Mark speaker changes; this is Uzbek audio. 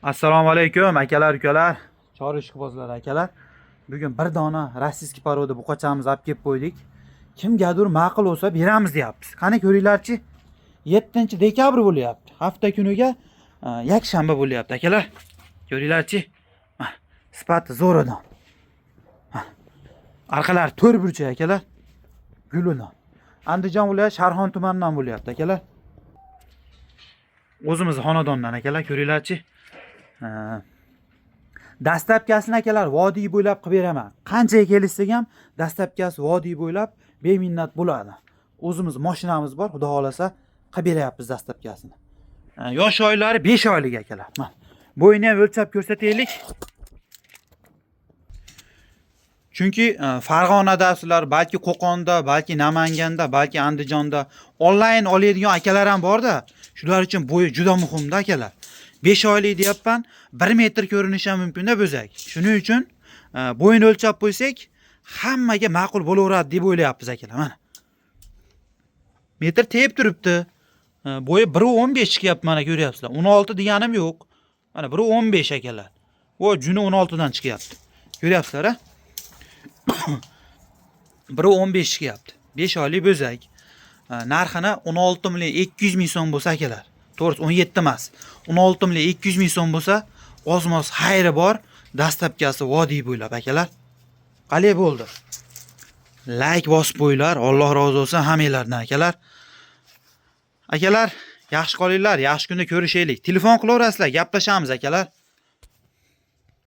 Speaker 1: Assalomu alaykum akalar, ukalar, chori ishqibozlar akalar. Bugun bir dona российский порода buqachamiz olib kelib qo'ydik. Kimgadir ma'qul bo'lsa beramiz deyapmiz. Qani ko'ringlarchi. 7 dekabr bo'lyapti. Hafta kuniga yakshanba bo'lyapti akalar. Ko'ringlarchi. Mana, sifati zo'r odam. Mana, orqalari to'rt burchak akalar. Guludan. Andijon viloyati Sharxon tumanidan bo'lyapti akalar. O'zimiz xonadondan akalar, ko'ringlarchi. Ha. Доставка sini akalar vodiy bo'ylab qilib beraman. Qanchaga kelishsak ham доставка si vodiy bo'ylab beminnat bo'ladi. O'zimiz mashinamiz bor, xudo xohlasa qilib beryapmiz доставка sini. Ha, yosh oylari 5 oylik akalar. Mana. Bo'yini ham o'lchab ko'rsataylik. Chunki Farg'onadasizlar, balki Qo'qonda, balki Namanganda, balki Andijonda onlayn oladigan akalar ham borda. Shular uchun bo'yi juda muhimda akalar. 5 oylik deyapman, 1 metr ko'rinishi ham mumkinda bo'zak. Shuning uchun bo'yini o'lchab qo'ysak, hammaga ma'qul bo'laveradi deb o'ylayapmiz akalar. Mana. Metr tepib turibdi. Bo'yi 1.15 chiqyapti, mana ko'ryapsizlar. 16 deganim yo'q. Mana 1.15 akalar. O juni 16 dan chiqyapti. Ko'ryapsizlar, a? 1.15 chiqyapti. 5 oylik bo'zak. Narxini 16 million 200 ming so'm bo'lsa akalar. To'g'risi 17 emas. 16 million 200 ming so'm bo'lsa, ozmoz xayri bor, доставка si vodiy bo'ylab akalar. Qalay bo'ldi? Layk bosib qo'yinglar. Alloh rozi bo'lsin hammanglardan akalar. Akalar, yaxshi qolinglar, yaxshi kunda ko'rishaylik. Telefon qilaverasizlar, gaplashamiz akalar.